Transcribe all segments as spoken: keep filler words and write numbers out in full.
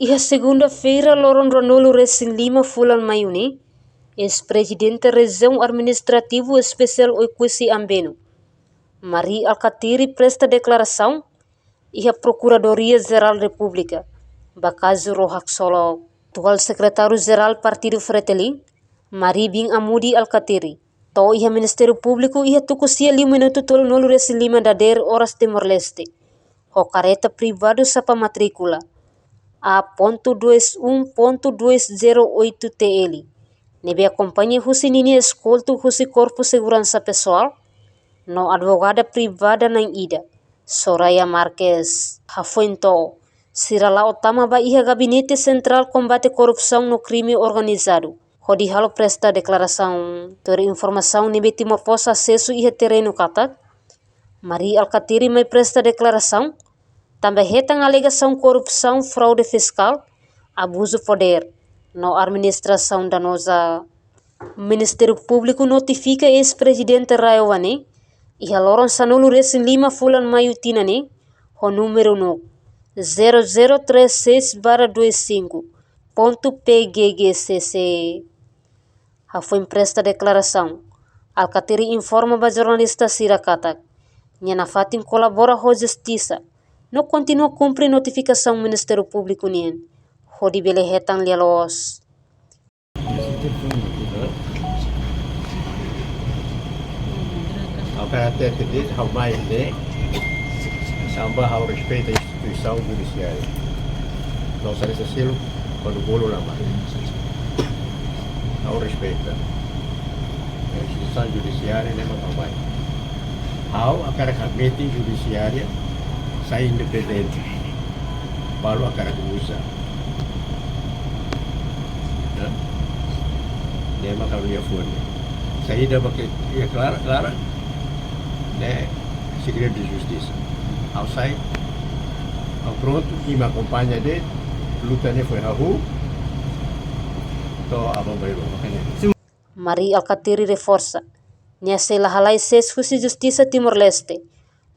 Iha segunda-feira, loron ruanulu-resin-lima fulan Maiu ne'e, eis-prezidente Rejiaun Administrativu Espesiál Oekusi Ambenu, Mari Alkatiri, presta deklarasaun iha Prokuradoria Jerál Repúblika ba kazu Ró Haksolok. Atuál Sekretáriu-Jerál Partidu Fretilin, Mari bin Amudi Alkatiri, to'o iha Ministériu Públiku iha tuku sia liu minutu tolunulu-resin-lima dadeer oras Timor-Leste, ho kareta privadu sapa matríkula A ponto dois um ponto dois zero oito T L, ne'ebé akompaña husi ninia eskoltu husi Korpu Seguransa Pesoál no advogada privada na'in ida, Soraya Marques. Hafoin to'o, sira la'o tama ba iha Gabinete Sentrál Kombate Korrupsaun no Krime Organizadu hodi halo presta deklarasaun. Tuir informasaun ne'ebé Timor Post asesu iha terrenu katak, Mari Alkatiri mai presta deklarasaun tanba hetan alegasaun korrupsaun, fraude fiskál, abuzu podér no administrasaun danoza. Ministériu Públiku notifika eis-prezidente RAEOA ne'e iha loron sanulu-resin-lima fulan Maiu tinan ne'e, ho númeru NOC zero zero três seis barra dois cinco ponto P G G C C. Hafoin presta deklarasaun, Alkatiri informa ba jornalista sira katak nia nafatin kolabora ho justisa no kontinua kumpre notifikasaun Ministériu Públiku nian hodi bele hetan lia-loos. Ha'u kan hatete de'it, ha'u mai ne'e tanba ha'u respeita instituisaun judisiária. Não sei se selo, kuandu bolu la mai. Ha'u respeita instituisaun judisiária, ne'e mak ha'u mai. Ha'u hakarak metin judisiária sai independente. Balu hakarak uza. Ne'e mak ha'u-nia fó ne'e. Saida mak iha klaran, klaran, ne'e segredu de justisa. Ha'u sai, ha'u prontu, imi akompaña de'it, luta ne'e foin hahú, to'o aban-bainrua, mak ne'e. Mari Alkatiri reforsa, nia sei la halai sees husi justisa Timor-Leste,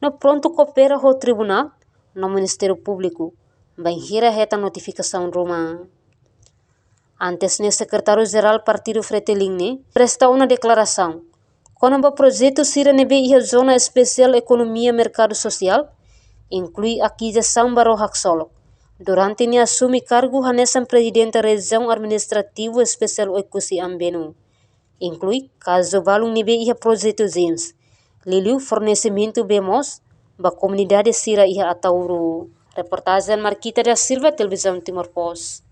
no prontu koopera ho tribunál no Ministériu Públiku bainhira hetan notifikasaun ruma. Antes ne'e, Sekretáriu-Jerál Partidu Fretilin ne'e presta ona deklarasaun kona-ba projetu sira ne'ebé iha Zona Espesiál Ekonomia Merkadu Sosiál, inklui akizasaun ba Ró Haksolok durante nia asume kargu hanesan Prezidente Rejiaun Administrativu Espesiál Oekusi Ambenu, inklui kazu balun ne'ebé iha projetu ZEESM, liuliu fornesimentu bee moos ba komunidade sira iha Ataúro. Reportajen Marquita da Silva, Televizaun Timor Post.